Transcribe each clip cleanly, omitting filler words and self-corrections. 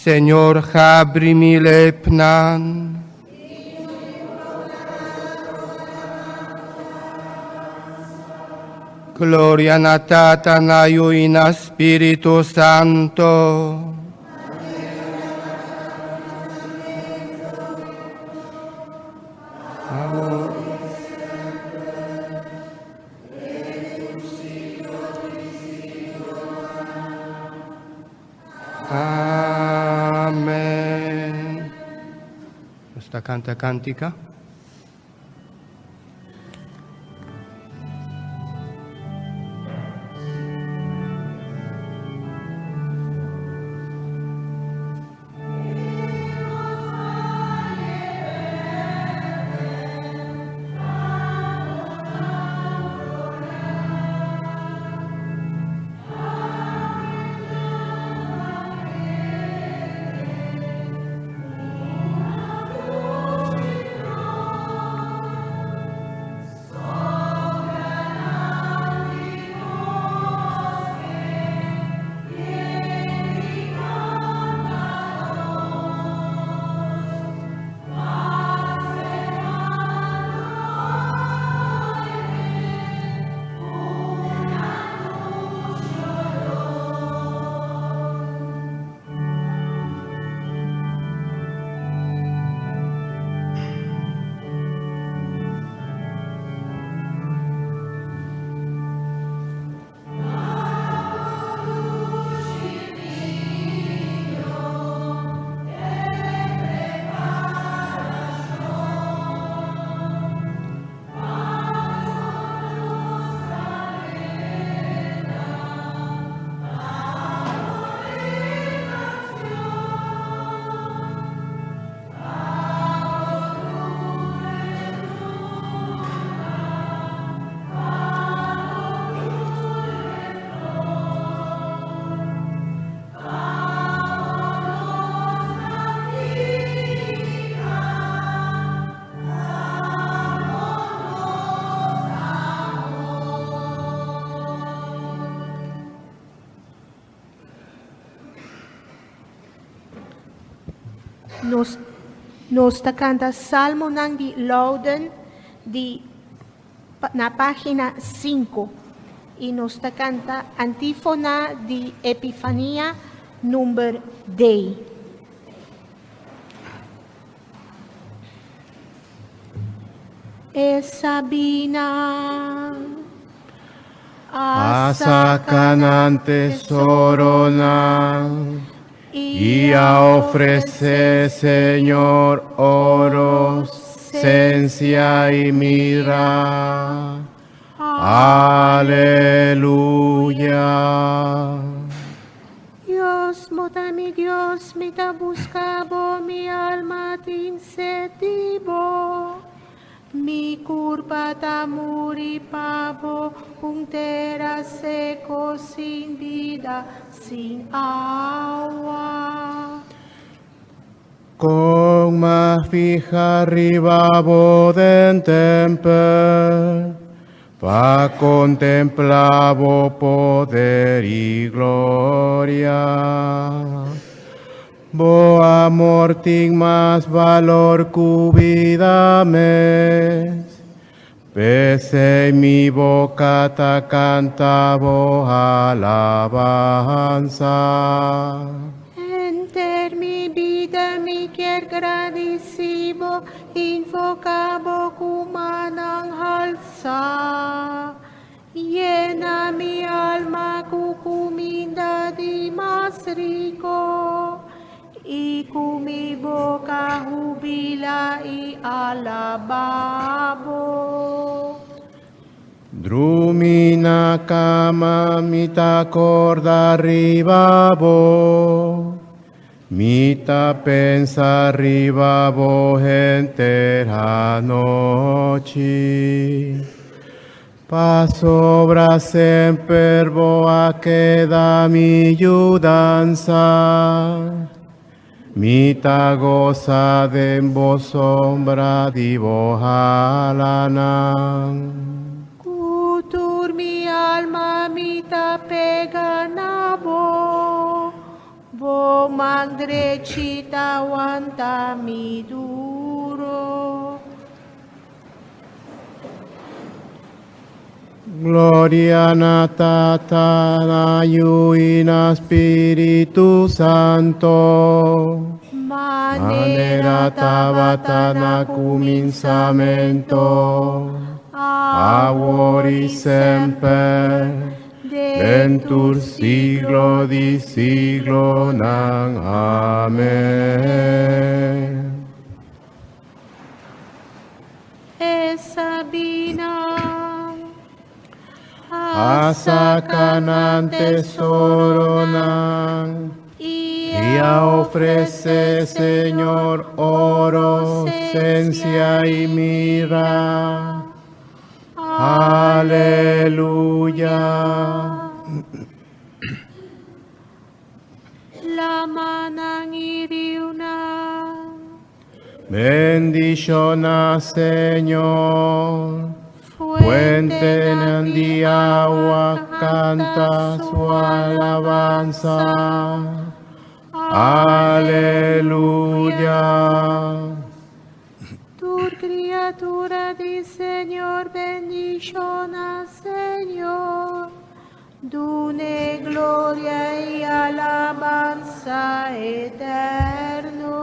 Señor, habri mi lepnan. Gloria na Tata, na Yu i na Spiritu Santo. Amen. Nos ta canta cantica. Nos, nos ta kanta Salmonan di Louden di na página 5 i nos ta kanta Antífona di Epifania number D. E Sabina a saca nan tesoronan i a ofresé Señor oro, sensia i mirra. Aleluya. Dios, bo ta mi Dios, mi ta buska bo, mi alma tin set di bo. Mi kurpa ta muri pa bo, un tera seko sin bida, sin awa. Kon m'a fiha riba bo den tèmpel, pa kontemplá bo poder i gloria. Bo amor tin mas balor ku bida mes, p'esei mi boka ta kanta bo alabansa. Henter mi bida mi kier gradisí bo, invoká bo ku mannan halsá. Yena mi alma ku kuminda di mas riko, i ku mi boka hubilá i alabá bo. Drumi na kama mi ta kòrda riba bo, mi ta pensa riba bo henter anochi. Pasobra semper bo a keda mi yudansa. Mi ta gosa den bo sombra di bo halanan. Ku tur mi alma mi ta pega na bo. Bo man drechi ta wanta mi duro. Gloria na Tata, na Yu i na Spiritu Santo. Manera Manera tabata na kuminsamentu, awor i semper, den tur siglo di siglonan. Amèn. E sabínan A saka nan tesoronan i a ofresé Señor oro, sensia i mirra. Aleluya. Lamannan i riunan. Bendishoná Señor. Fuentenan di awa kanta su alabansa. Aleluya. Tur kriatura di Señor bendishoná Señor. Dun'é gloria i alabansa eterno.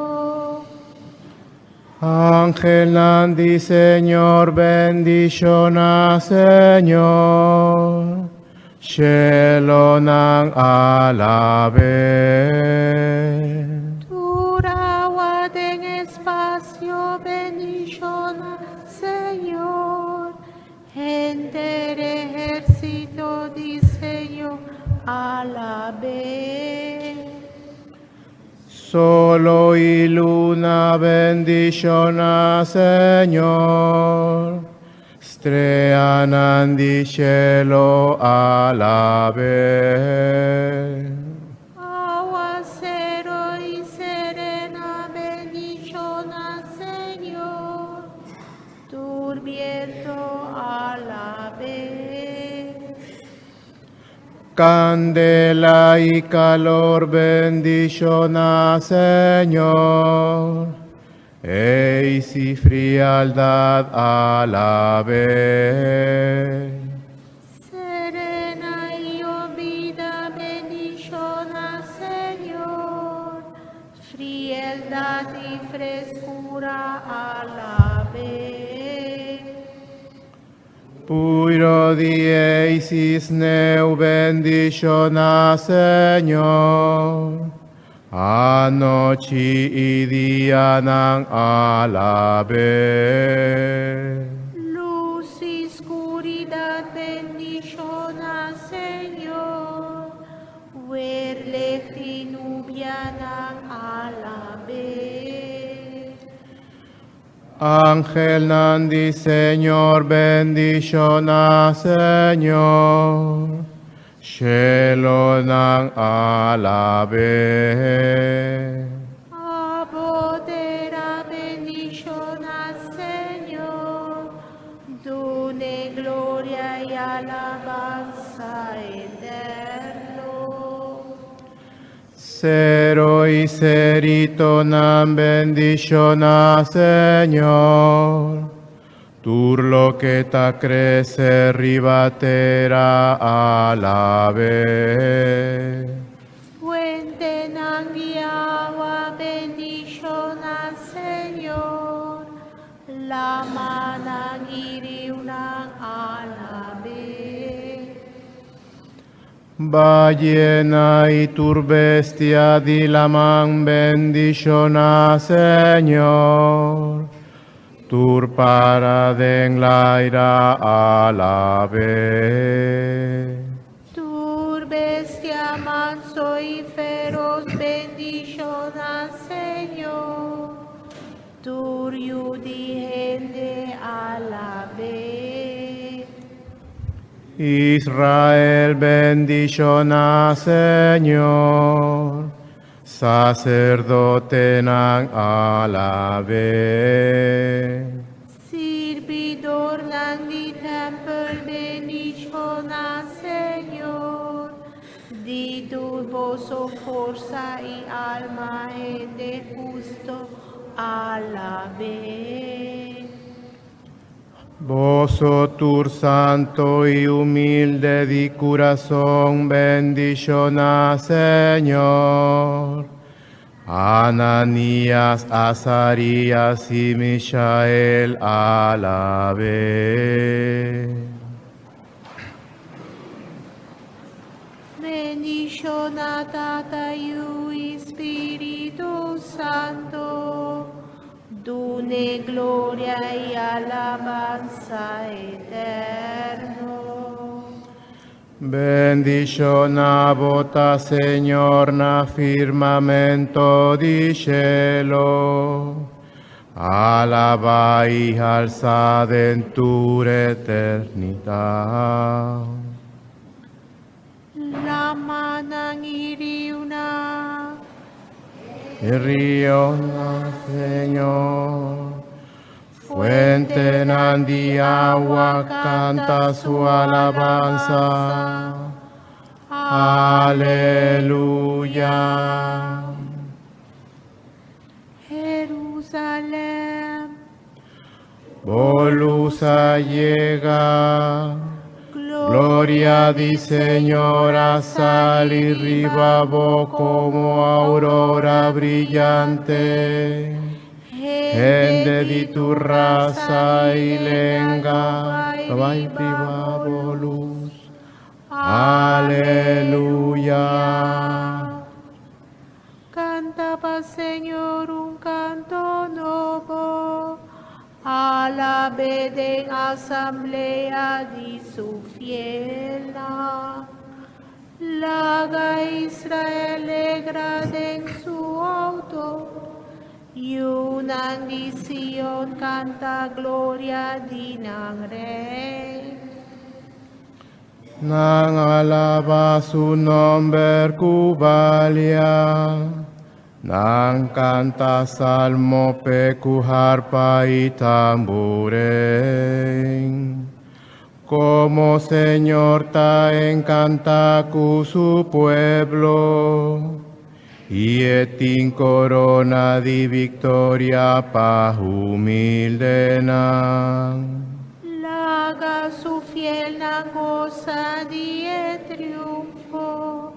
Angelnan di Señor bendishoná Señor. Shelonan alab'é. Tur awa den espasio bendishoná Señor. Henter ehérsito di Señor alab'é. Solo i luna bendishoná Señor. Streanan di shelu alab'é. Áwasero i serena bendishoná Señor. Tur bientu alab'é. Kandela i kalor bendishoná Señor. Eis i frialdat alab'é. Serena i yobida bendishoná Señor. Frialdat i freskura alab'é. Puiru di eis i sneu bendishoná Señor. Anochi i dianan alab'é. Lus i skuridat bendishoná Señor. Werlegt i nubianan alab'é. Angelnan di Señor bendishoná Señor. Shelonan alab'é. Abo tera bendishoná Señor. Dun'é gloria i alabansa eterno. Seru i seritonan bendishoná Señor. Tur loke ta krese riba tera alab'é. Fuentenan di awa bendishoná Señor. Lamannan i riunan alab'é. Bayena i tur bestia di laman bendishoná Señor. Tur para den laira alab'é. Tur bestia manso i feros bendishoná Señor. Tur yu di hende alab'é. Israel bendishoná Señor. Saserdotenan alab'é. Sirbidónan di tèmpel bendishoná Señor. Di tur Boso forsa i alma hende husto alab'é. Boso tur santo i humilde di kurason bendishoná Señor. Ananías, Azarías i Mishael alab'é. Bendishoná Tata, Yu i Spiritu Santo, dun'é gloria i alabansa eterno. Bendishoná bo ta Señor na firmamento di shelo, alabá i halsá den tur eternidat. Lamanan i riunan. E rionan, Señor. Fuentenan di awa kanta su alabansa. Aleluya. Jerusalem. Bo lus a yega. Gloria di Señor a sali riba bo como aurora brillante. Hende di tur rasa i lenga ta bai riba bo lus. Aleluya. Canta pa Señor un canto nobo, alab'é den asamblea di su fielnan. Laga Israel legra den su autor, Yunan di Sion canta gloria di nan Rey. Nan alaba su nomber cu balia, nan canta salmo p'e cu harpa y tamburen. Como Señor ta encanta cu su pueblo, y e tin corona di victoria pa humildenan. Laga su fielnan gosa di e triunfo,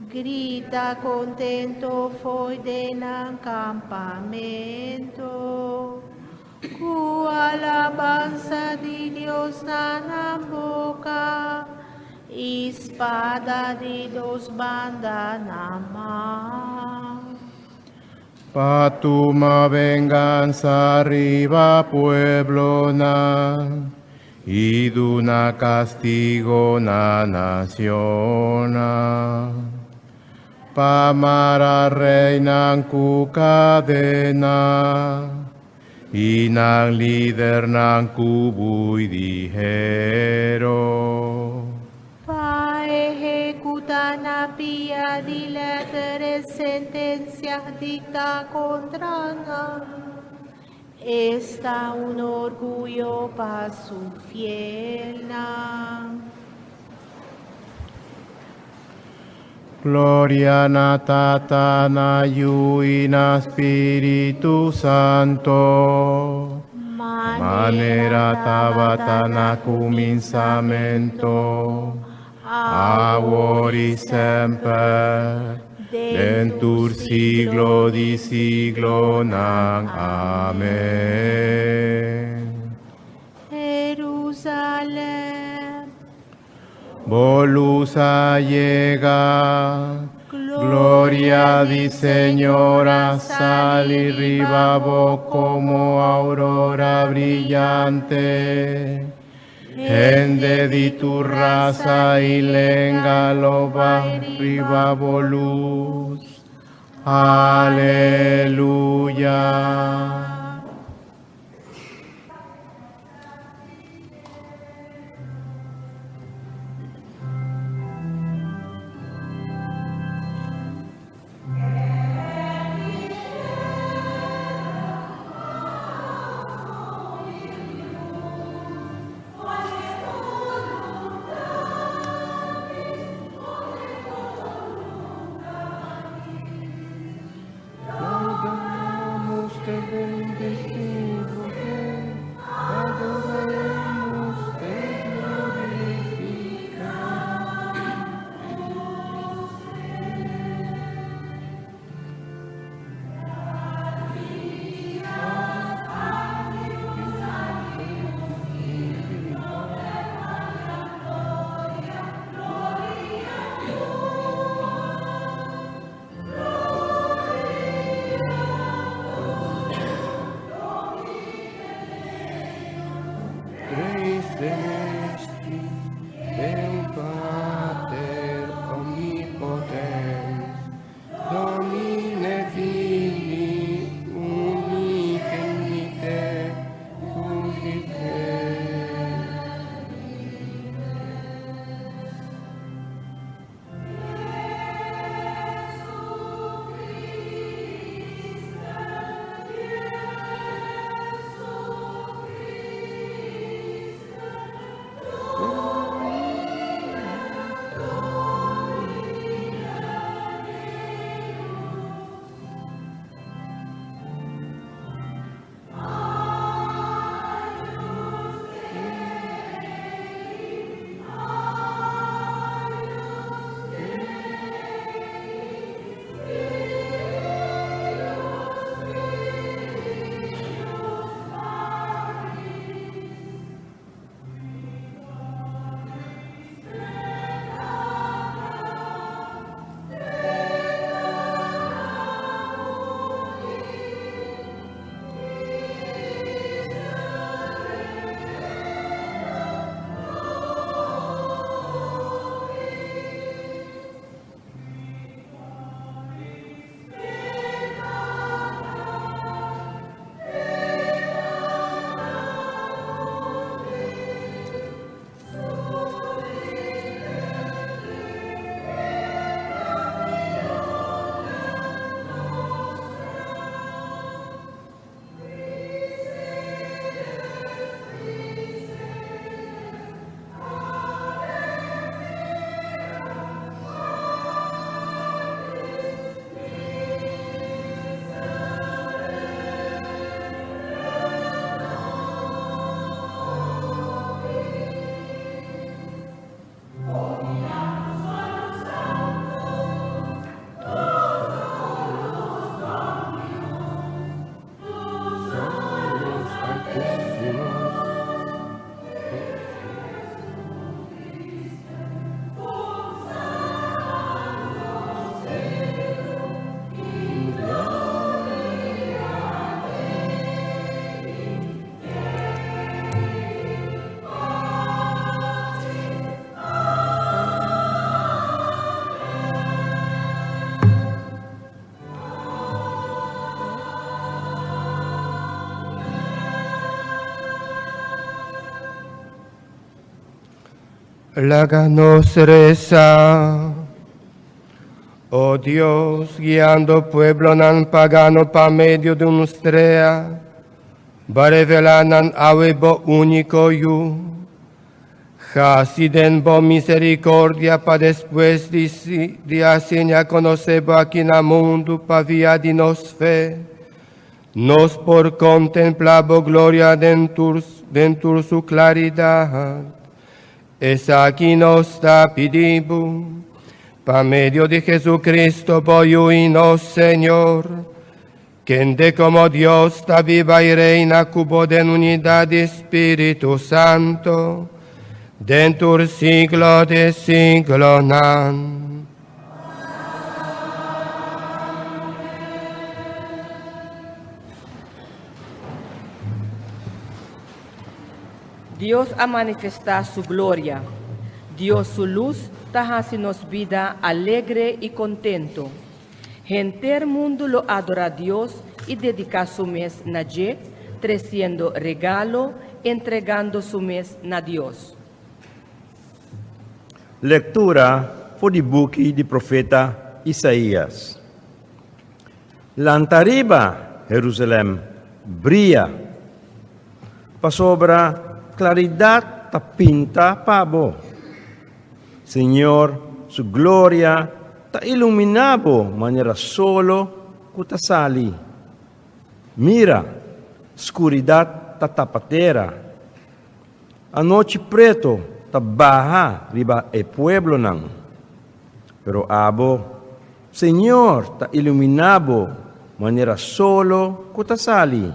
grita contento fo'i den nan campamento. Ku alabansa di Dios na nan boka i spada di dos banda na man. Pa tuma vengansa riba pueblonan i duna kastigo na nacionnan. Pa mara reinan ku kadena i nan lidernan ku bui di hero. Pa ehekutá na pia di lèter e sentensia diktá kontra nan. Esta un orguyo pa su fielnan. Gloria na Tata, na Yu i na Spiritu Santo, manera tabata na kuminsamentu, awor i semper, den tur siglo di siglonan. Amén. Jerusalén. Bo lus a yega, gloria di Señor a sali riba bo como aurora brillante. Hende di tur rasa i lenga lo bai riba bo lus. Aleluya. bendecimos te, adoramos, te glorificamos. Rey celestis, Deum Pater omnipotens, Domine Filii unigenite, Laga nos resa. O Dios, guiando pueblonan pagano pa medio di un strea, B'a revelá nan awe bo úniko Yu. Hasi den bo miserikordia pa despues di di a siña konosé bo aki na mundu pa via di nos fe, nos por kontemplá bo gloria den tur den tur su klaridat. Esaki nos ta pidi bo pa medio di Jesucristo bo Yu i nos Señor, Kende komo Dios ta biba i reina ku bo den unidat di Spiritu Santo, den tur siglo di siglonan. Dios a manifestá su gloria. Dios su lus ta hasi nos bida alegre i kontentu. Henter mundu lo adorá Dios i dediká su mes na dje, tresiendo regalo, entregando su mes na Dios. Lektura for di buki di profeta Isaías. Lanta riba, Herusalèm, bria, pasobra klaridat ta pinta pa bo. Señor su gloria ta iluminá bo manera solo ku ta sali. Mira, skuridat ta tapa tera. Anochi preto ta baha riba e pueblonan. Pero abo, Señor ta iluminá bo manera solo ku ta sali.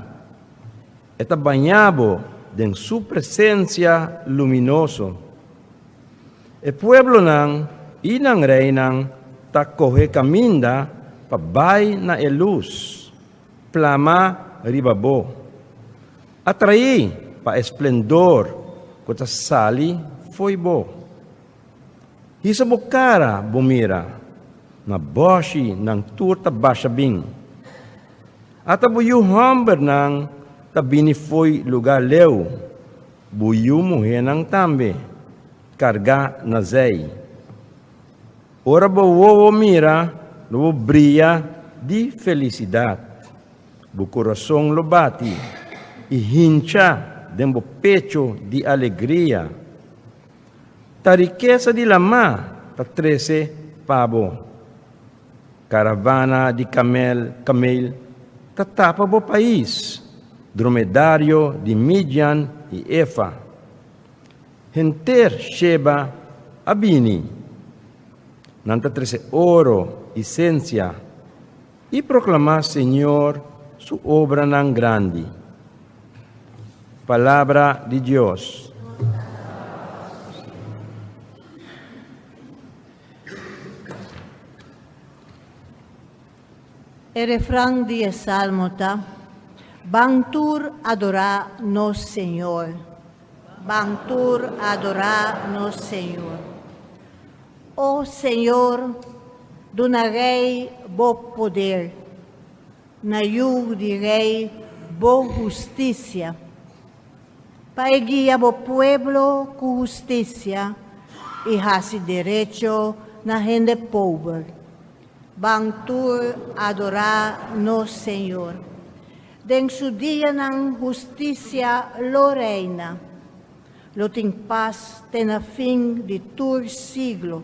E ta baña bo den su presensia luminoso. E pueblonan i nan reinan ta kohe kaminda pa bai na e lus plama riba bo. Atraí pa e splendor ku ta sali fo'i bo. Hisa bo kara bo mira, na bòshi nan tur ta basha bin. Ata bo yu hòmbernan ta bini fo'i lugá leu, bo yu muhénan tambe, kargá na zei. Ora bo wowo mira, lo bo bria di felisidat. Bo kurason lo bati i hincha den bo pecho di alegria. Ta rikesa di lamá ta trese pa bo. Karavana di kamel, kamel, ta tapa bo pais, dromedario di Midian i Efa. Henter Sheba a bini. Nan ta trese oro i sensia. I proklamá Señor su obranan grandi. Palabra di Dios. E refran di e salmo ta, Ban tur adorá nos Señor. Ban tur adorá nos Señor. O Señor, duna rei bo poder, na yu di rei bo hustisia, pa e guia bo pueblo ku hustisia i hasi derecho na hende pober. Ban tur adorá nos Señor. Den su dianan hustisia lo reina. Lo tin pas te na fin di tur siglo.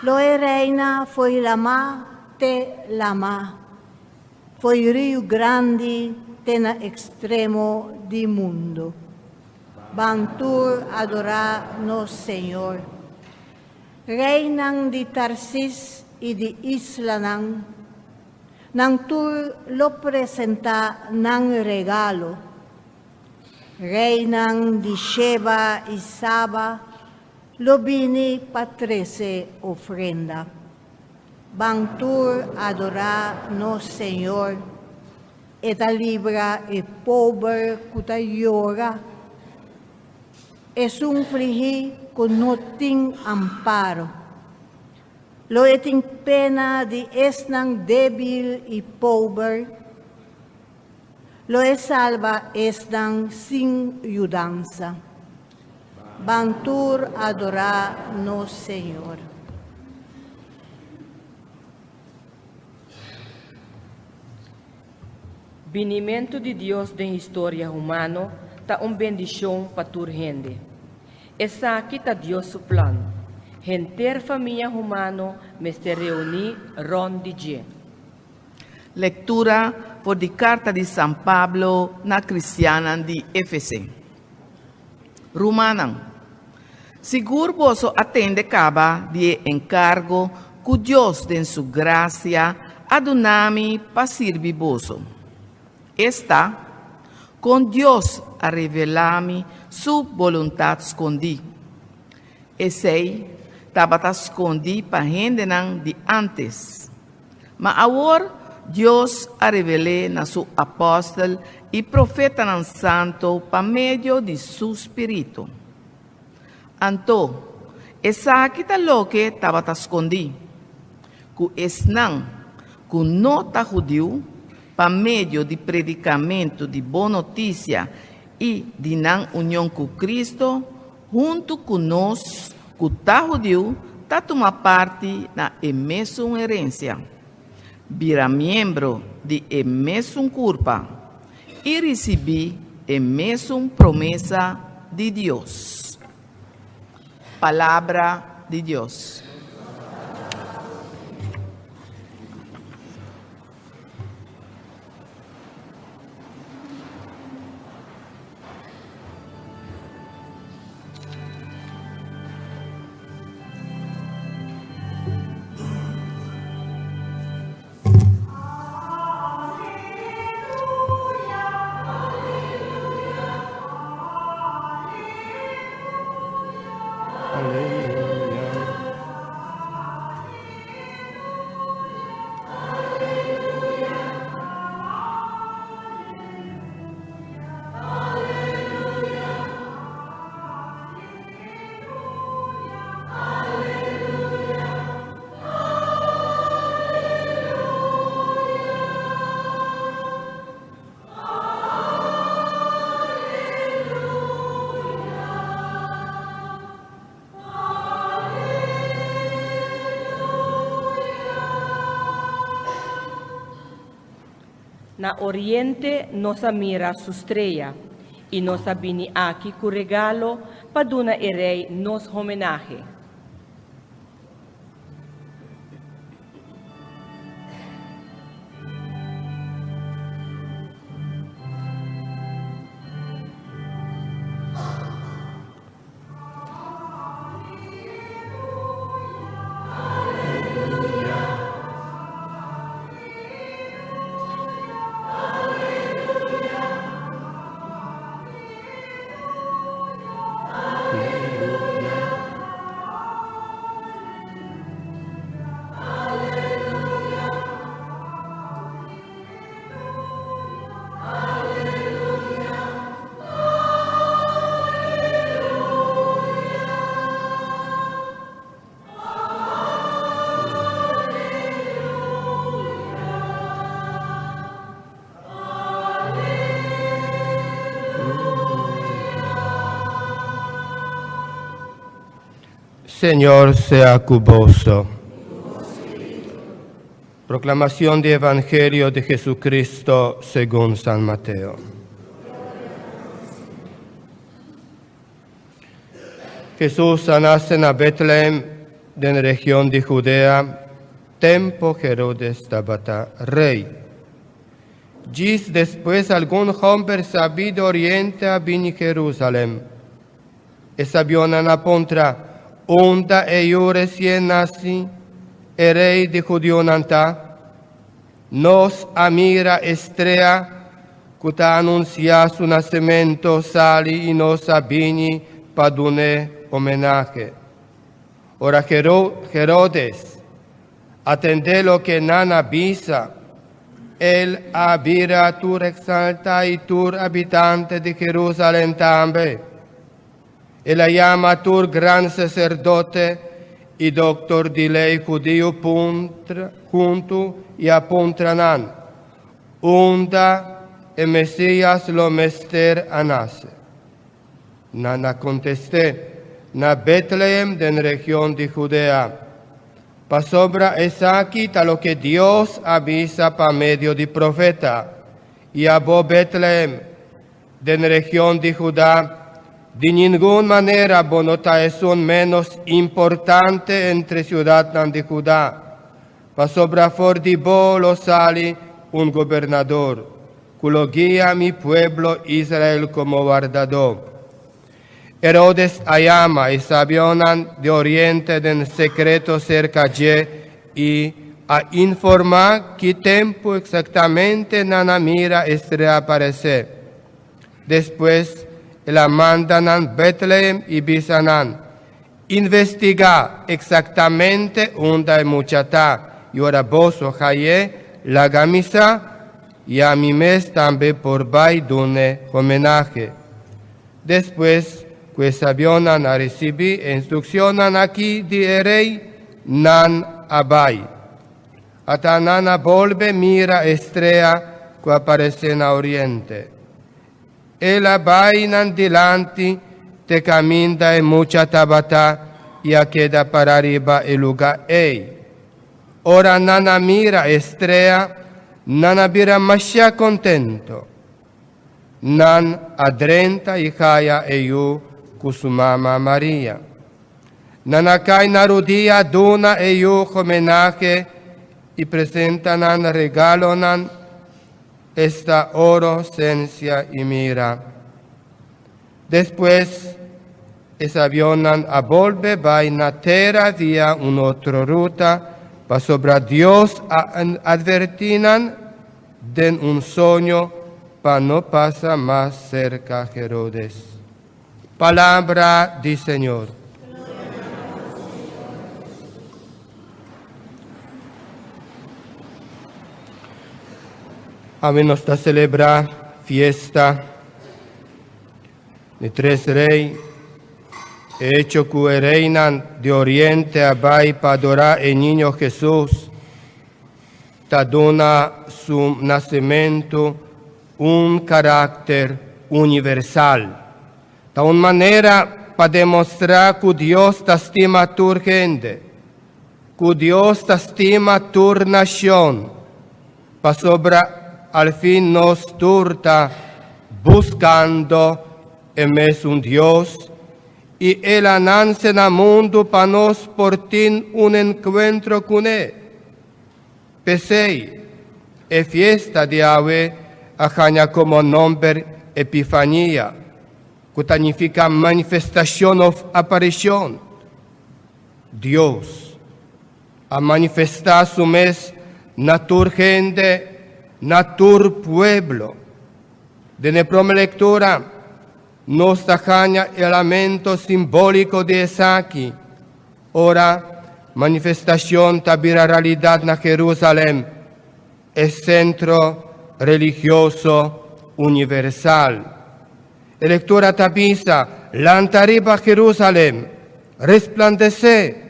Lo e reina fo'i lamá te lamá, fo'i riu grandi te na ekstremo di mundu. Ban tur adorá nos Señor. Reinan di Tarsis i di islanan, nan tur lo presentá nan regalo. Reinan di Sheba i Saba lo bini pa trese ofrenda. Ban tur adorá nos Señor. E ta libra e pober ku ta yora, esun frihí ku no tin amparo. Lo e tin pena di esnan débil i pober. Lo e salba esnan sin yudansa. Ban tur adorá nos Señor. Binimentu di Dios den historia humano ta un bendishon pa tur hende. Esaki ta Dios su plan, henter famia humano mester reuní rònt di dje. Lektura for di karta di San Pablo na kristiannan di Efese. Rumannan, sigur boso a tende kaba di e enkargo ku Dios den su grasia a duna mi pa sirbi boso. Esta, kon Dios a revelá mi su boluntat skondí. Esei tabata skondí pa hendenan di ántes. Ma awor Dios a revel'é na su apòstel i profetanan santu pa medio di su spiritu. Anto, esaki ta loke tabata skondí, ku esnan ku no ta hudiu, pa medio di predikamentu di bon notisia i di nan union ku Kristu, Huntu ku nos ku ta hudiu ta tuma parti na e mesun herensia, bira miembro di e mesun kurpa i risibí e mesun promesa di Dios. Palabra di Dios. Na oriente nos a mira su strea, i nos a bini aki ku regalo pa duna e rei nos homenahe. Señor sea cu boso. Proclamación di Evangelio di Jesucristo segun San Mateo. Jesús a nace na Bethlehem, den region di Judea, tempo Herodes tabata rey. Djis despues algun homber sabí di oriente a bini Jerusalem. E sabionan a puntra, Unda e yu resien nasi, e rei di hudionan ta? Nos a mira e strea ku ta anunsiá su nasementu sali i nos a bini pa dun'é homenahe. Ora Herodes a tende loke nan a bisa, el a bira tur eksaltá i tur habitante di Jerusalèm tambe. El a yama tur gran saserdote i doktor di lei hudiu huntu i a puntra nan, Unda e Mesias lo mester a nase? Nan a kontest'é, Na Betlehem den region di Hudea, pasobra esaki ta loke Dios a bisa pa medio di profeta, I abo, Betlehem, den region di Hudá, di ningun manera bo no ta esun ménos importante entre siudatnan di Hudá, pasobra for di bo lo sali un gobernador ku lo guia mi pueblo Israel komo wardadó. Herodes a yama e sabionan di oriente den sekreto serka dje i a informá ki tempu eksaktamente nan a mira e strea aparesé. Despues el a manda nan Betlehem i bisa nan, Investigá eksaktamente unda e mucha ta, i ora boso hañ'é, laga mi sa, i ami mes tambe por bai dun'é homenahe. Despues ku e sabionan a risibí e instrukshonnan akí di e rei, nan a bai. Ata nan a bolbe mira e strea ku a paresé na oriente. El a bai nan dilanti te kaminda e mucha tabata i a keda pará riba e lugá ei. Ora nan a mira e strea, nan a bira masha kontentu. Nan a drenta i haya e yu ku su mama Maria. Nan a kai na rudia duna e yu homenahe i presenta nan regalonan, esta oro, sensia i mira. Despues e sabionan a bolbe bai na tera via un otro ruta, pasobra Dios a advertí nan den un soño pa no pasa mas serka Herodes. Palabra di Señor. Awe nos ta selebrá fiesta di Tres Rei. E hecho ku e reinan di Oriente a bai pa adorá e niño Hesus ta duna su nasementu un karakter universal. Ta un manera pa demostrá ku Dios ta stima tur hende, ku Dios ta stima tur nashon, pasobra. Al fin nos tur ta buskando e mesun Dios i el a nanse na mundu pa nos por tin un enkuentro kuné. P'esei, e fiesta di awe a haña komo nòmber Epifania, ku ta nifiká manifestashon òf aparishon. Dios a manifestá su mes na tur hende, na tur pueblo. Den e prome lektura, nos ta haña e lamento simbóliko di esaki, ora manifestashon ta bira realidat na Jerusalèm, e sentro religioso universal. E lektura ta bisa, Lanta riba Jerusalèm, resplandesé,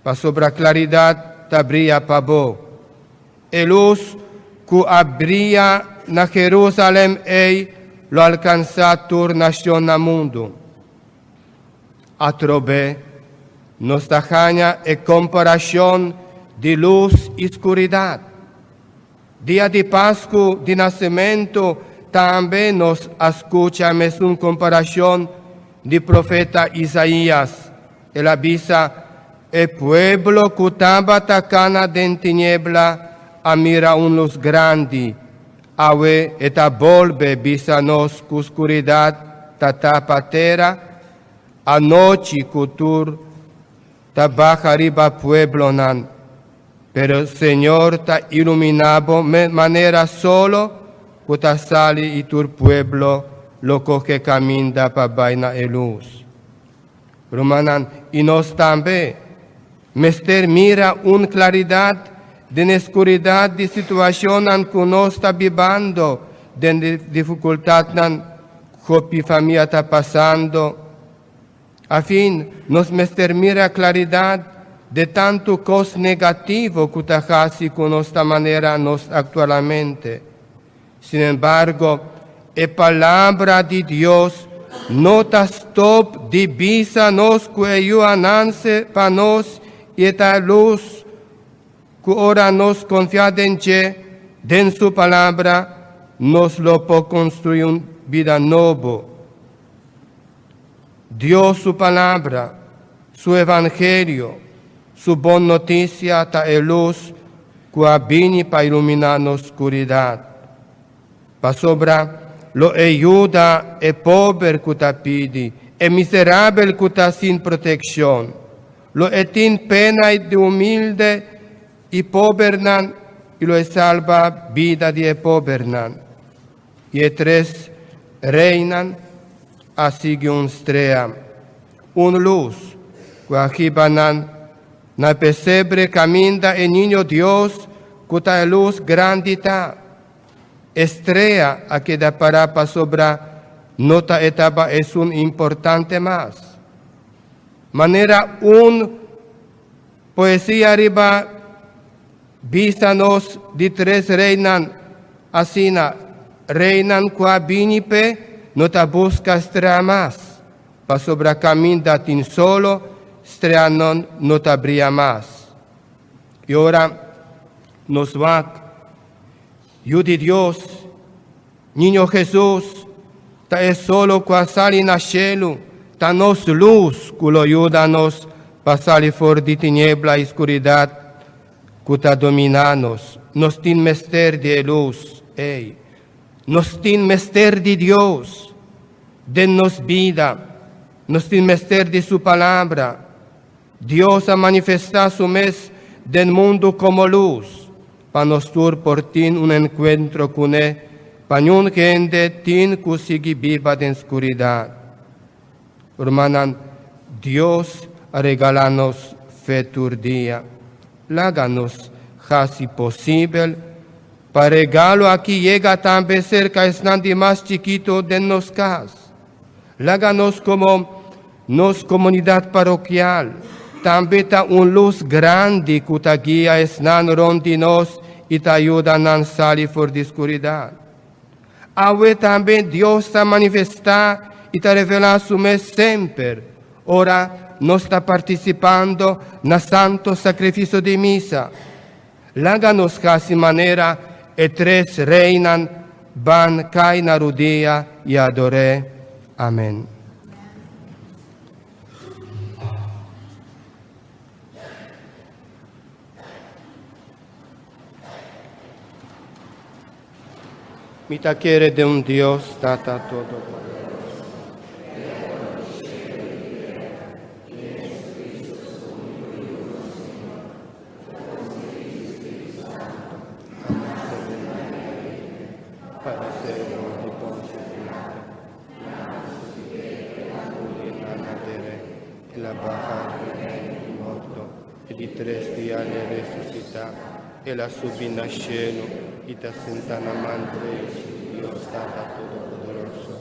pasobra klaridat ta bria pa bo. E lus ku a bria na Jerusalèm ei lo alkansá tur nashon na mundu. Atrobe nos ta haña e komparashon di lus i skuridat. Dia di Pasku di Nasementu tambe nos a skucha mesun komparashon di profeta Isaías. El a bisa, E pueblo ku tabata kana den tiniebla a mira un lus grandi. Awe e ta bolbe bisa nos ku skuridat ta tapa tera, anochi ku tur ta baha riba pueblonan. Pero Señor ta iluminá bo manera solo ku ta sali i tur pueblo lo kohe kaminda pa bai na e lus. Rumannan, i nos tambe, mester mira un klaridat den e skuridat di situashonnan ku nos ta bibando, den difikultatnan hopi famia ta pasando. Afin, nos mester mira klaridat de tantu kos negativo ku ta hasi ku nos ta manera nos aktualmente. Sinembargo, e Palabra di Dios no ta stòp di bisa nos ku e Yu a nanse pa nos i e ta lus ku ora nos konfia den dje, den su Palabra, nos lo por konstruí un bida nobo. Dios su Palabra, su Evangelio, su bon notisia ta e lus ku a bini pa iluminá nos skuridat. Pasobra lo e yuda e pober ku ta pidi, e miserabel ku ta sin protekshon. Lo e tin pena di humilde i pobernan i lo e salba bida di e pobernan. I e tres reinan a sigui un strea, un lus ku a hiba nan na e pesebre kaminda e Niño Dios ku ta e lus grandi ta. E strea a keda pará pasobra no ta e taba esun importante mas. Manera un poesia riba Bisa nos di tres reinan asina, reinan ku a bini p'e no ta buska strea mas, pasobra kaminda tin solo, streanan no ta bria mas. I ora nos wak Yu di Dios, Niño Hesus, ta e solo ku a sali na shelu, ta nos lus ku lo yuda nos pa sali for di tiniebla i skuridat ku ta dominá nos. Nos tin mester di e lus ei. Nos tin mester di Dios den nos bida. Nos tin mester di su Palabra. Dios a manifestá su mes den mundu komo lus, pa nos tur por tin un enkuentro kuné, pa niun hende tin ku sigui biba den skuridat. Rumannan, Dios a regalá nos fe tur dia. Laga nos hasi posibel pa regalo aki yega tambe serka esnan di mas chikitu den nos kas. Laga nos komo nos komunidat parokial tambe ta un lus grandi ku ta guia esnan rònt di nos i ta yuda nan sali for di skuridat. Awe tambe Dios ta manifestá i ta revelá su mes semper ora nos ta partisipando na santo sakrifisio di misa. Laga nos hasi manera. E tres reinan ban kai na rudia i ador'é. Amèn. Mi ta kere den un Dios, Tata Todopoderoso. E di tres dia el a resusitá, el a subi na shelu i ta sentá na man drechi di Dios Tata Todopoderoso.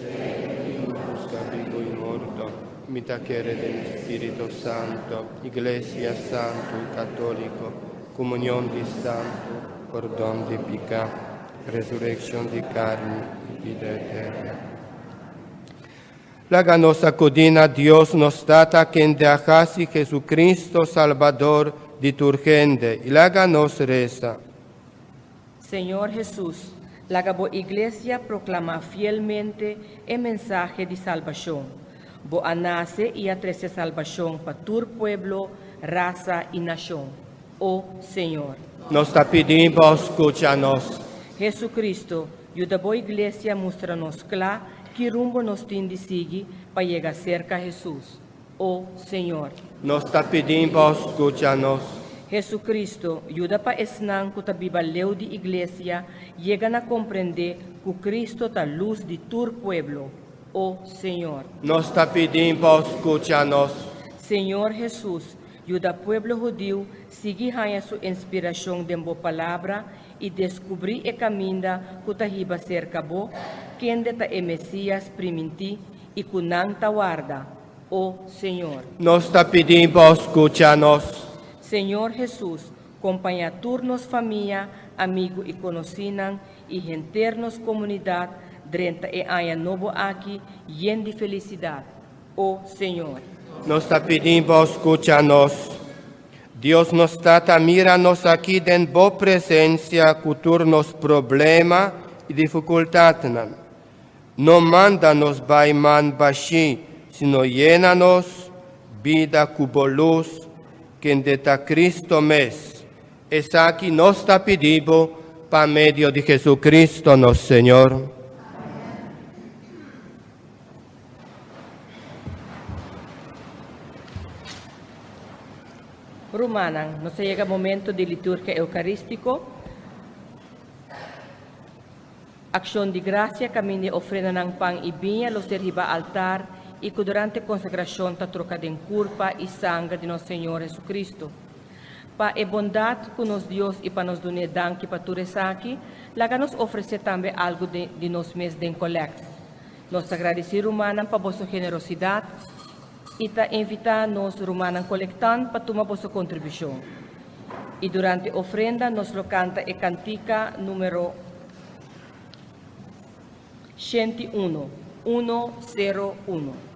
Rei di husga bibu i morto, mi ta kere den Spirito Santo, Iglesia Santu i Katóliko, komunion di santu, pordon di piká, resurekshon di karni i bida eterno. Laga nos akudí na Dios nos Tata kende a hasi Jesucristo Salbador di tur hende, i laga nos resa. Señor Hesus, laga bo Iglesia proclama fielmente e mensahe di salbacion. Bo a nace y a trece salbacion pa tur pueblo, rasa y nacion. O Señor. Nos ta pidi Bo scucha nos. Jesucristo, yuda bo Iglesia mustra nos cla ki rumbo nos tin di sigui pa yega cerca Hesus. O Señor. Nos ta pidi Bo scucha nos. Jesucristo, yuda pa esnan cu ta biba leu di Iglesia yega na comprende cu Cristo ta luz di tur pueblo. O Señor. Nos ta pidi Bo scucha nos. Señor Hesus, yuda pueblo hudiu sigui haña su inspiracion den Bo Palabra i deskubrí e kaminda ku ta hiba serka bo, kende ta e Mesías primintí i ku nan ta warda, O Señor. Nos ta pidi bo skucha nos. Señor Hesus, kompañá tur nos famia, amigu i konosínan i henter nos komunidat drenta e aña nobo aki yen di felisidat, O Señor. Nos ta pidi bo skucha nos. Dios nos Tata mira nos aki den bo presencia cu tur nos problema y dificultadnan. No manda nos bay man bashi sino yena nos bida cu bo luz kende ta Cristo mes. Esaki nos ta pidi bo pa medio di Jesucristo nos Señor. Rumannan, nos a yega momento di liturgia eukarístiko. Akshon di grasia kaminda e ofrendanan pan i biña lo ser hiba altar i ku durante konsagrashon ta troka den kurpa i sanger di nos Señor Jesucristo. Pa e bondat ku nos Dios i pa nos dun'é danki pa tur esaki, laga nos ofresé tambe algu di nos mes den kolèkt. Nos ta gradisí rumannan pa boso generosidat i ta invitá nos rumannan kolektant pa tuma boso kontribushon. I durante ofrenda nos lo kanta e kantika número 101, uno sero uno.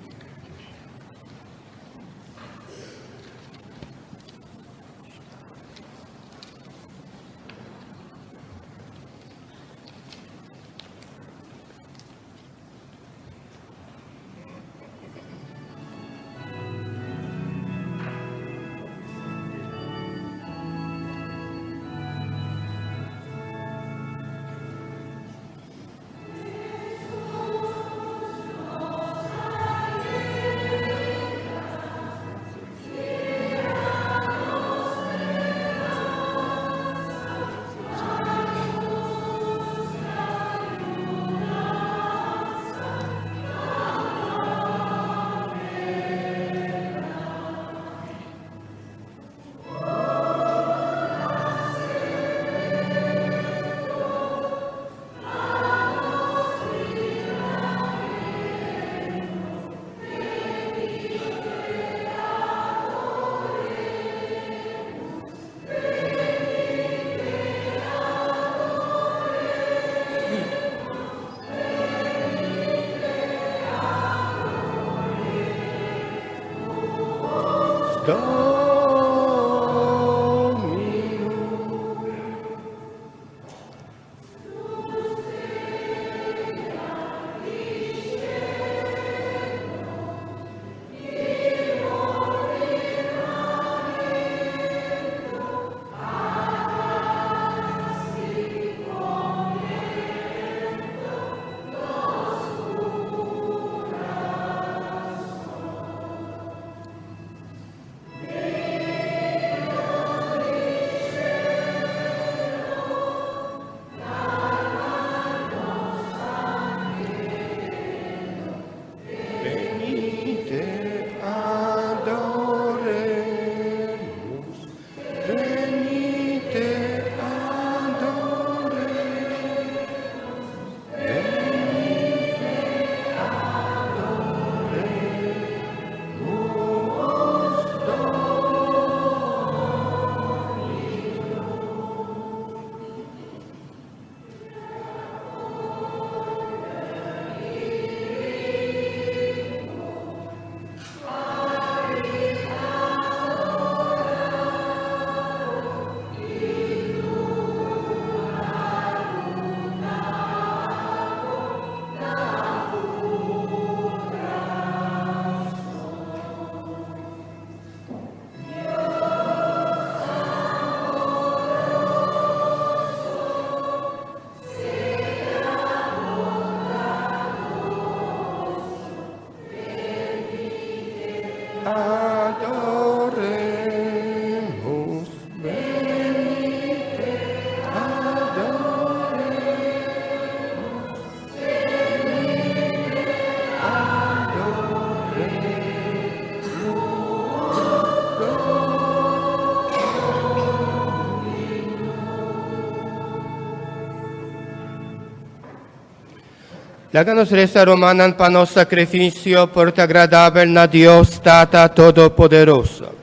Laga nos resa rumannan pa nos sacrificio por ta agradabel na Dios Tata Todopoderoso.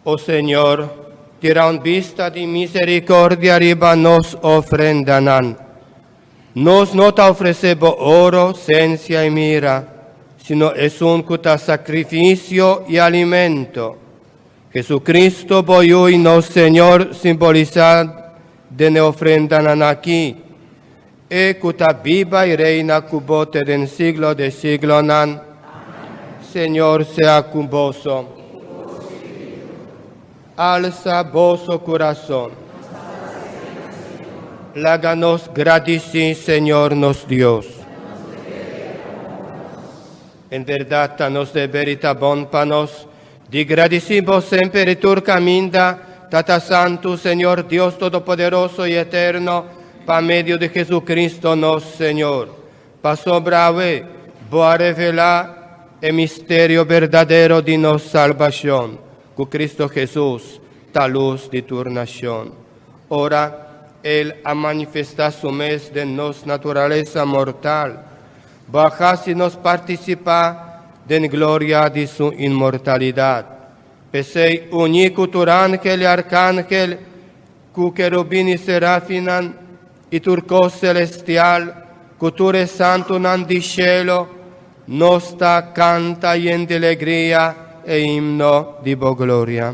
O Señor, tira un bista di misericordia riba nos ofrendanan. Nos no ta ofresé bo oro, sensia i mira, sino esun ku ta sakrifisio i alimento. Jesucristo, bo Yu i nos Señor, simbolisá den e ofrendanan akí, e ku ta biba i reina ku bo te den siglo de siglonan. Señor sea ku boso. Alsa boso kurason. Laga nos gradisí Señor nos Dios. En bèrdat ta nos deber i ta bon pa nos di gradisí bo semper i tur kaminda, Tata Santu, Señor Dios Todopoderoso i Eterno, pa medio di Jesucristo nos Señor. Pasobra awe bo a revelá e misterio berdadero di nos salbashon, ku Cristo Hesus ta lus di tur nashon. Ora El a manifestá Su mes den nos naturalesa mortal, bo a hasi nos partisipá den gloria di Su inmortalidat. P'esei, uní ku tur ángel i arkangel, ku kerubin i serafinnan, i tur kos selestial, ku tur e santunan di shelu, nos ta kanta yen di alegria e himno di bo gloria.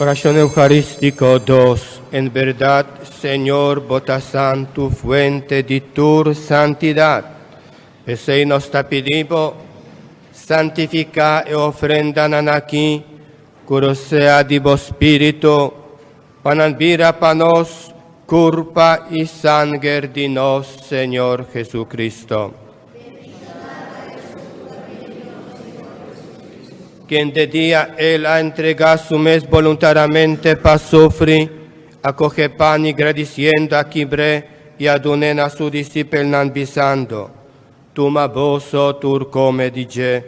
Oracion Eucarístico 2. En berdad, Señor, bo ta santu, fuente di tur santidad. P'esei nos ta pidi bo, santifica e ofrendanan aki ku rosea di bo Spiritu, pa nan bira pa nos kurpa i sanger di nos Señor Jesucristo. Kende dia el a entregá su mes boluntariamente pa sufri, a kohe pan i gradisiendo a kibr'é i a dun'é na su disipelnan, bisando, Tuma boso tur kome di dje,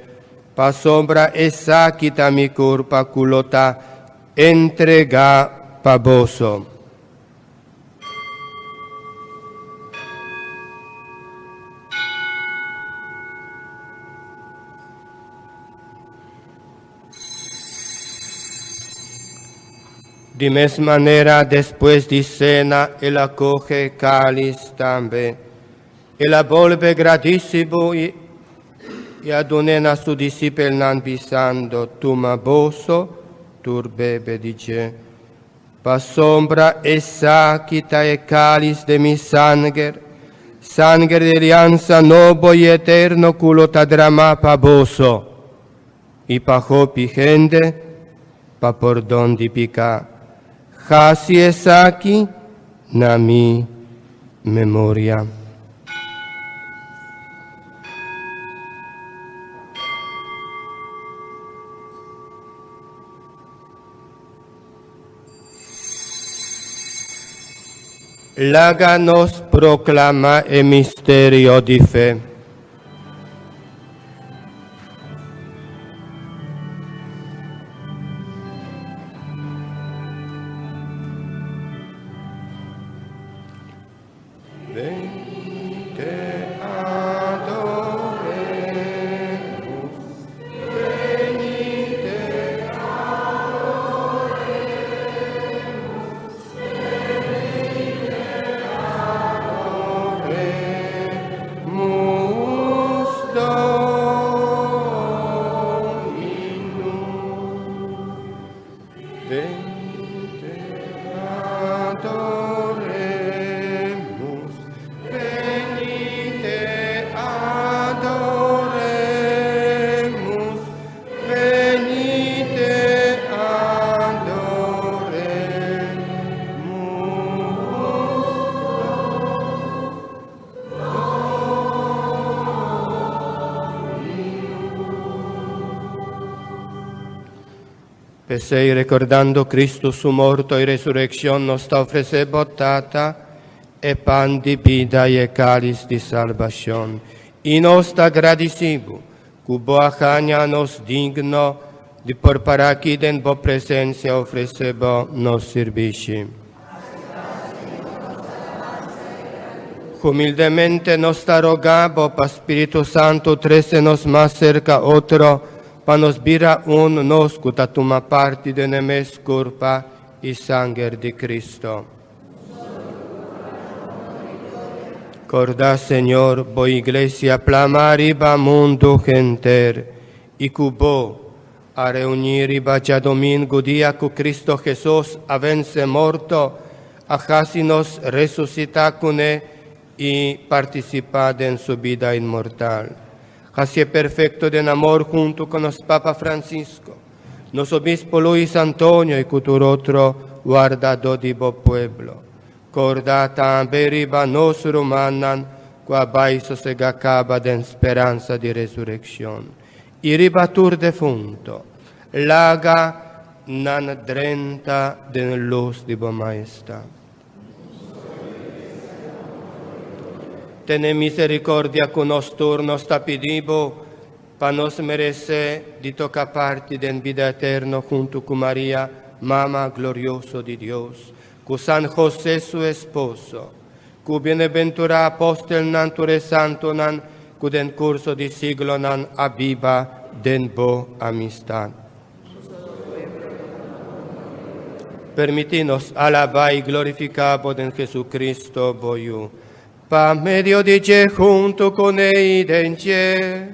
pasobra esaki ta mi kurpa ku lo ta entregá pa boso. Di mes manera, despues di sena, el a kohe e kális tambe. El a bolbe gradisibo i i a dun'é na su disipelnan, bisando, Tuma boso tur bebe di dje, pasobra esaki ta e kális di mi sanger, sanger di aliansa nobo i eterno ku lo ta dramá pa boso i pa hopi hende pa pordon di piká. Hasi esaki na mi memoria. Laga nos proclama e misterio di fe. Venite adoremus, venite adoremus, venite adoremus Dominum. Venite adoremus, venite adoremus, venite adoremus. P'esei, rekordando Kristu su morto i resurekshon, nos ta ofresé bo, Tata, e pan di bida i e kális di salbashon. I nos ta gradisí bo ku bo a haña nos digno di por para aki den bo presensia ofresé bo nos sirbishi. Humildemente nos ta rogá bo pa Spiritu Santu trese nos mas serka otro, Pa nos bira un, nos ku ta tuma parti den e mes kurpa i sanger di Cristo. Korda, Señor, bo Iglesia plama riba mundu henter, i ku bo a reuní riba djadomingu, dia ku Cristo Jesus a vense morto, a hasi nos resusitá kuné i partisipá den su bida inmortal. Hasié perfecto den amor hunto cu nos Papa Francisco, nos Obispo Luis Antonio y cu tur otro wardadó di bo pueblo. Corda tambe riba nos rumannan cu a bay sosega caba den speransa di resureccion, y riba tur defunto. Laga nan drenta den luz di bo Majestad. Tene misericordia cu nos tur, nos ta pidi Bo, pa nos merece di toca parti den bida eterno hunto cu Maria, Mama glorioso di Dios, cu San José su esposo, cu bienaventura apostelnan tur e santonan cu den curso di siglonan a biba den Bo amistad. Permití nos alabá i glorifiká bo den Jesucristo, bo Yu. Pa medio di dje, huntu kuné i den dje,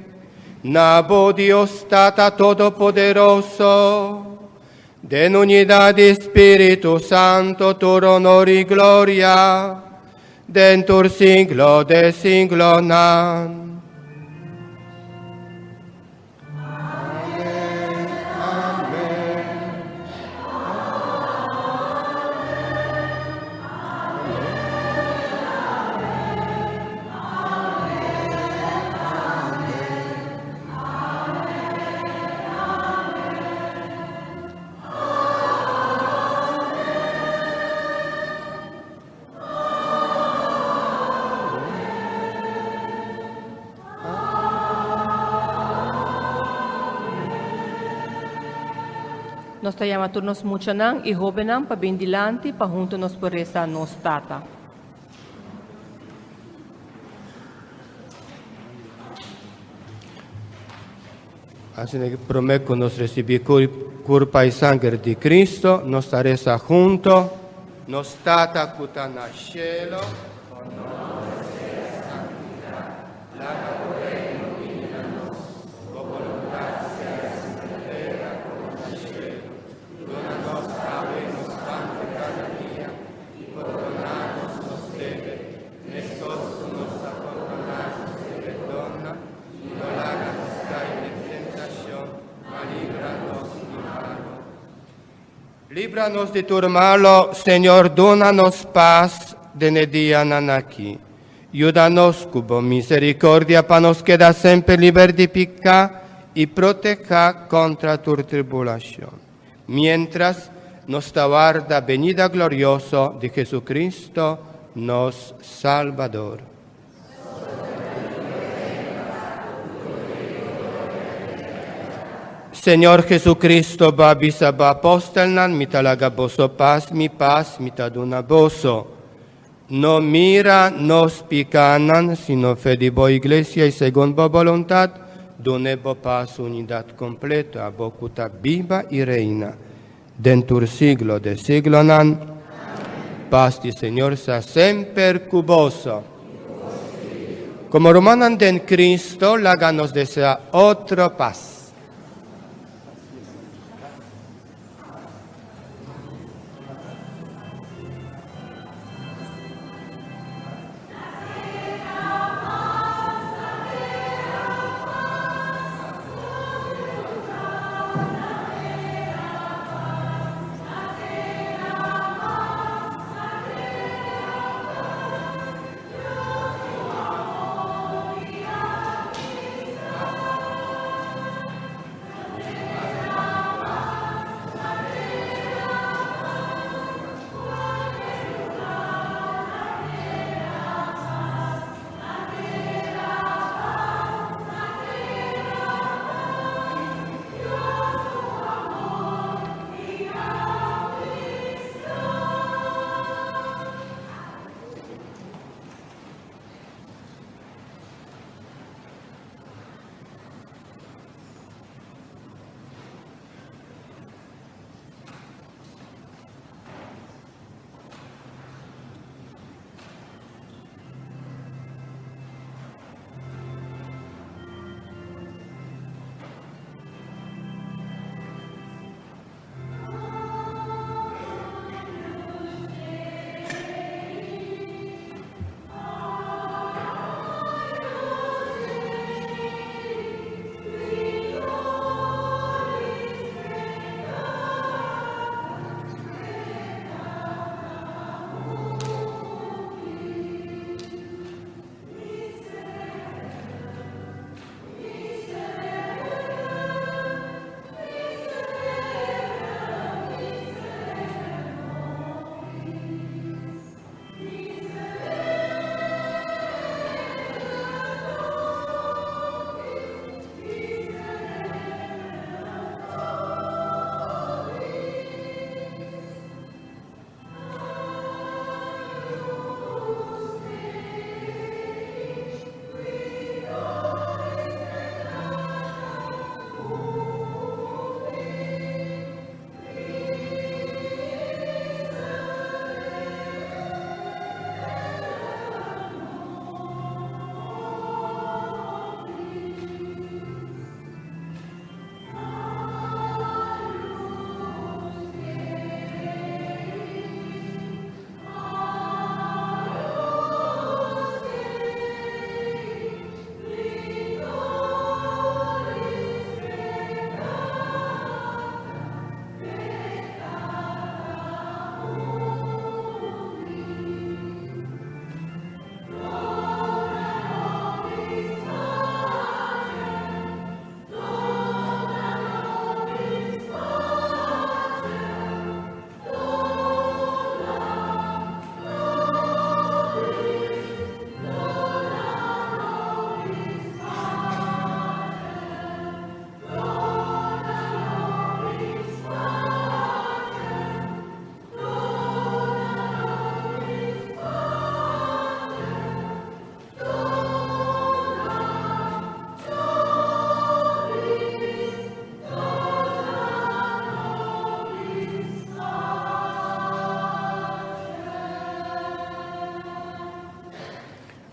na bo Dios Tata Todopoderoso, den unidat di Spiritu Santo, tur honor i gloria, den tur siglo de siglonan. Nos ta yama tur nos muchanan i hóbennan pa bin dilanti pa huntu nos por resa Nos Tata. Asina ku promé ku nos risibí kurpa i sanger di Kristu, nos ta resa hunto, Nos Tata ku ta na shelu, bo nòmber sea santifiká, laga bo reino bini na nos, bo boluntat sea hasi na tera komo na shelu. Duna nos awe nos pan di kada dia, i pordoná nos nos debe, meskos ku nos ta pordoná nos debedónan, I no laga nos kai den tentashon, ma libra nos di malo. Libra nos di tur malo, Señor, duna nos pas den e dianan aki. Yuda nos ku bo misericordia pa nos keda semper liber di piká i protehá kontra tur tribulashon, miéntras nos ta warda benida glorioso di Jesucristo, nos Salbador. Señor Jesucristo ba bisa ba apostelnan, mi ta laga boso pas, mi pas mi ta duna boso. No mira nos picanan, sino fe di bo iglesia y segun bo voluntad, dune bo pas unidad completo, abo cu ta biba y reina den tur siglo de siglonan. Pas di Señor sea semper cu boso. Como rumannan den Cristo, laga nos desea otro pas.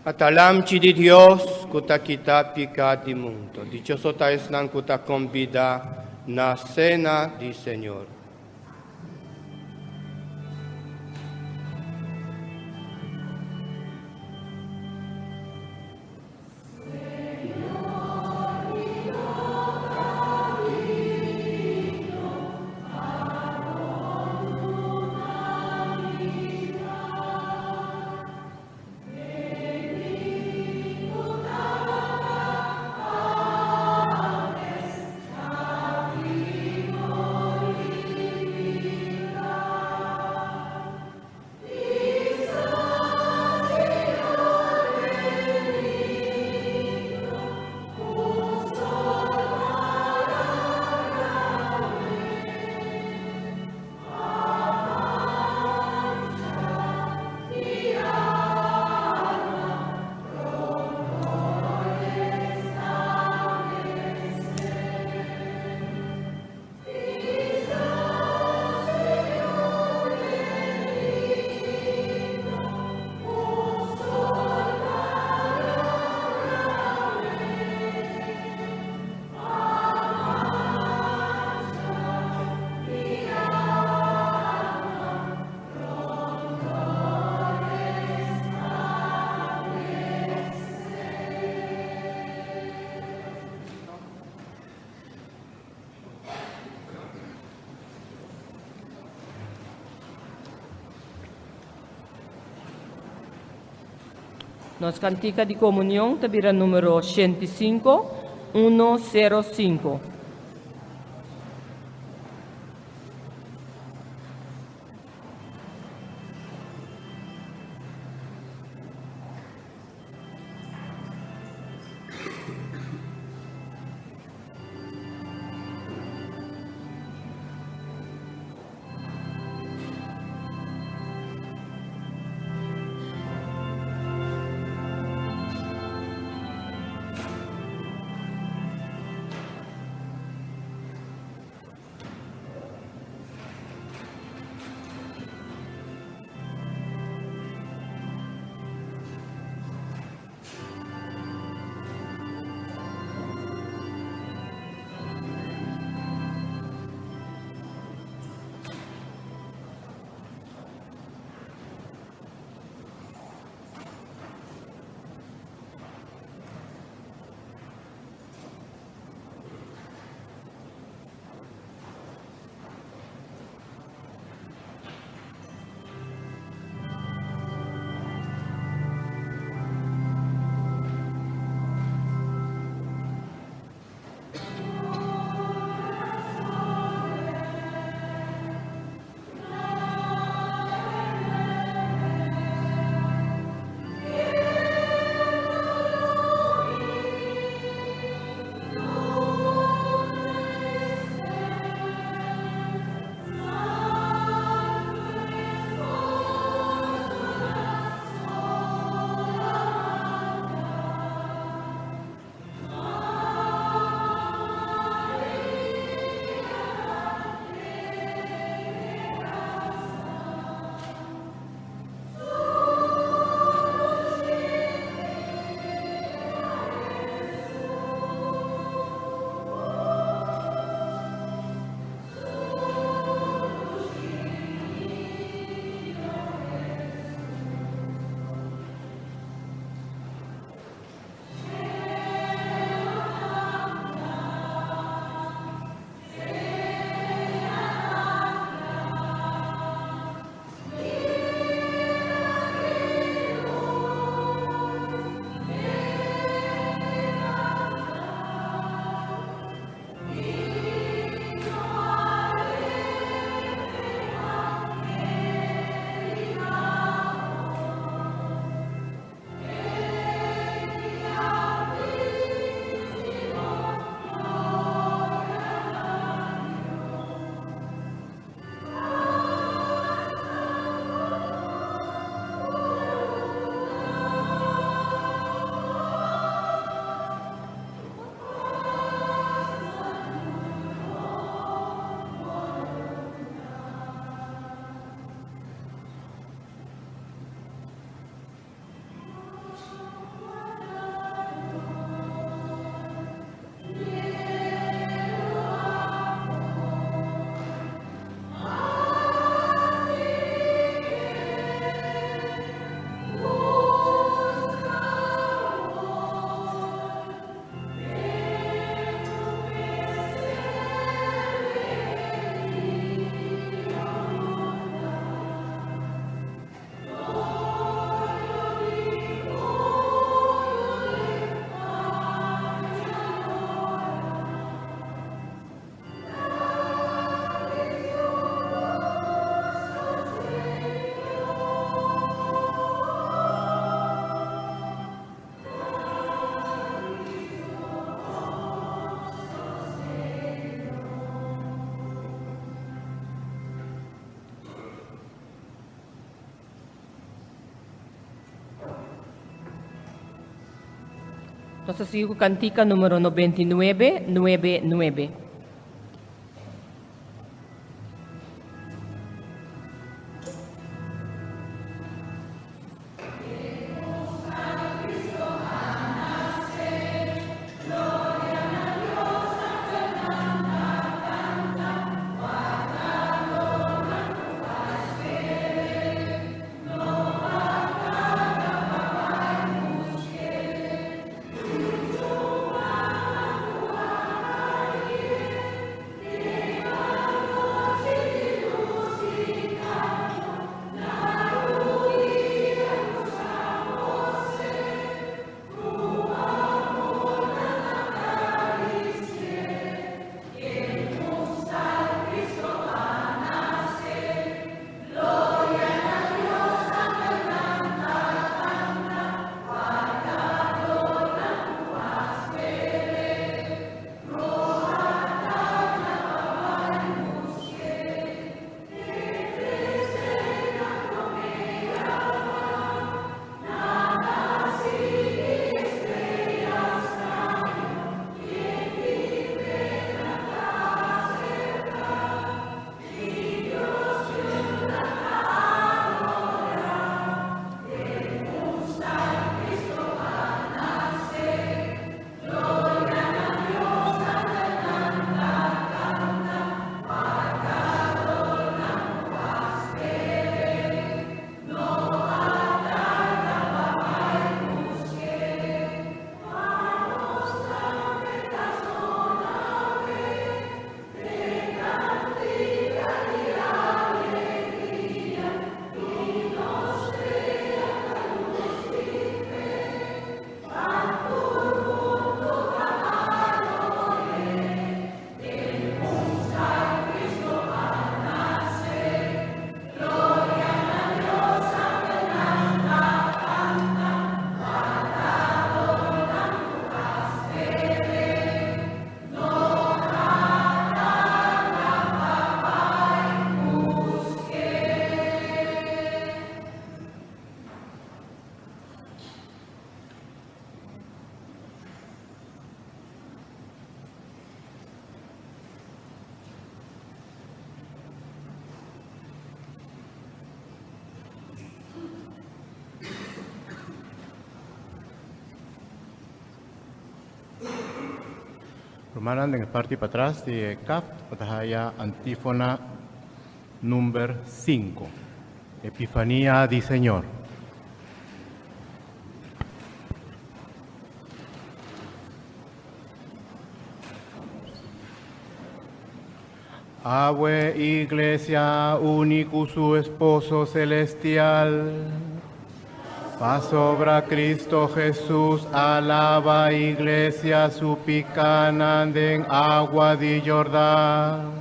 Ata Lamchi di Dios ku ta kita piká di mundu. Dichoso ta esnan ku ta kombidá na sena di Señor. Nos kantika di komunion ta bira numero 85, 105. Nos ta sigui ku kantika numero 99, 9, 9. Rumannan den e parti patras di e kaft bo ta haya antífona number sinku, Epifania di Señor. Awe Iglesia uni ku su Esposo Celestial, pasobra Cristo Jesus a laba Iglesia su picanan den agua di Jordan.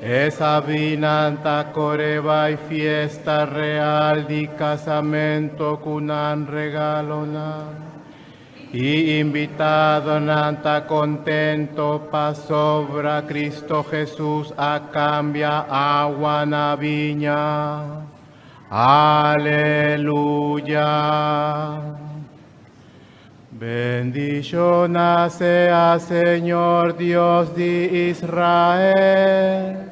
E sabinan ta core bai fiesta real di casamento cu nan regalonan. I invitadonan ta contento pasobra Cristo Jesus a cambia awa na biña. Aleluya! Bendiciona sea Señor Dios di Israel,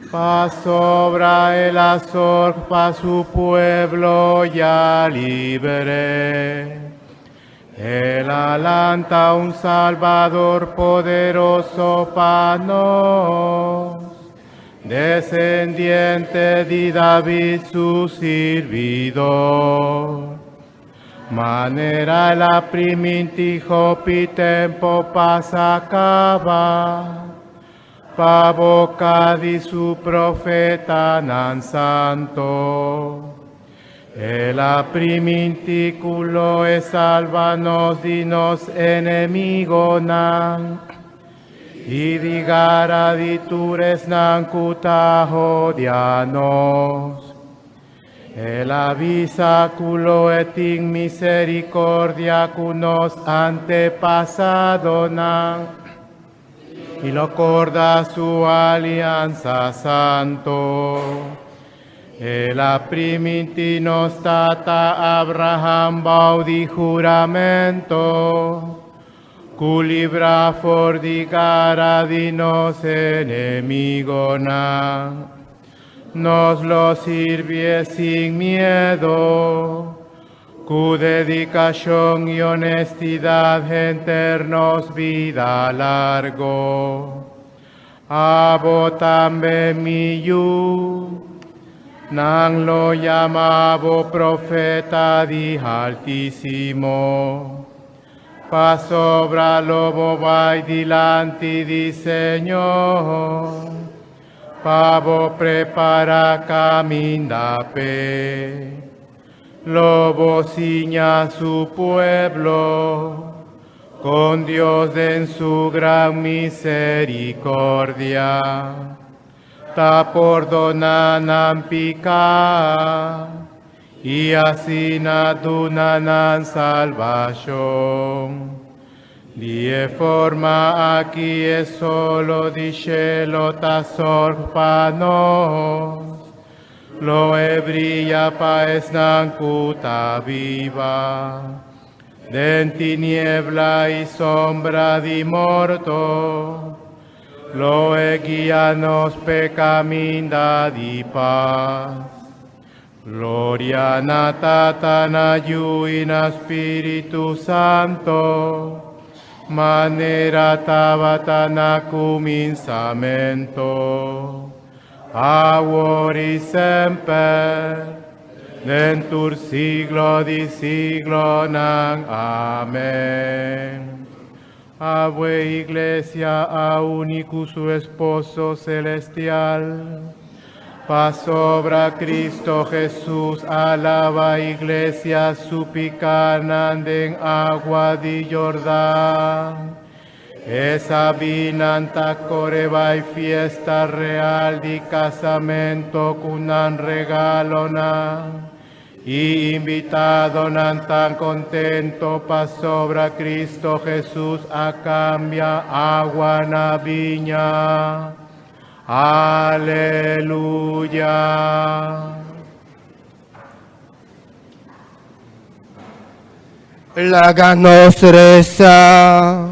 pasobra el a zorg pa su pueblo ya libre. El a lanta un Salvador poderoso pa nos, descendiente di David su sirbidor. Manera el a priminti hopi tempo pasa caba, pa boca di su profetanan santo. El a priminti cu lo e salba nos di nos enemigonan i di gara di tur esnan cu ta odia nos. El a bisa cu lo e tin misericordia cu nos antepasadonan i lo corda su alianza santo. El a primintí nos tata Abraham bou di huramento, ku libra for di gara di nos enemigonan. Nos lo sirbié sin miedo, ku dedikashon i honestidat henter nos bida largo. Abo tambe, mi yu, nan lo yama bo profeta di Haltísimo, pasobra lo bo bai dilanti di Señor, pa bo prepará kaminda p'e. Lo bo siña su pueblo kon Dios den su gran miserikordia ta pordoná nan piká i asina duna nan salbashon. Di e forma aki e solo di shelu ta sòrg pa nos. Lo e bria pa esnan ku ta biba den tiniebla i sombra di morto. Lo e guia nos p'e kaminda di pas. Gloria na Tata, na Yu i na Spiritu Santo, manera tabata na kuminsamentu, awor i semper, den tur siglo di siglonan. Amèn. Awe Iglesia a uni ku su esposo selestial. Pasobra Cristo Jesus a laba Iglesia su pikánan den awa di Jordan. E sabínan ta kore bai fiesta real di kasamentu ku nan regalonan. I invitadonan ta kontentu pasobra Cristo Jesus a kambia awa na biña. Aleluya. Laga nos resa.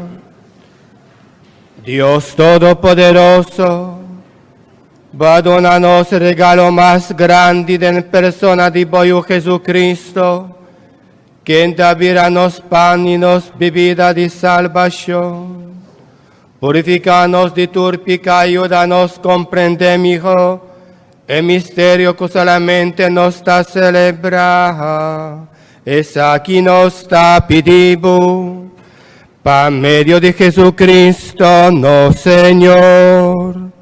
Dios Todopoderoso, Bo a duna nos regalo mas grandi den persona di Bo Yu Jesucristo, ken ta bira nos pan i nos bibida di salbashon. Purifiká nos di tur piká i yuda nos komprendé mihó e misterio ku solamente nos ta selebrá. Esaki nos ta pidi Bo pa medio di Jesucristo nos Señor.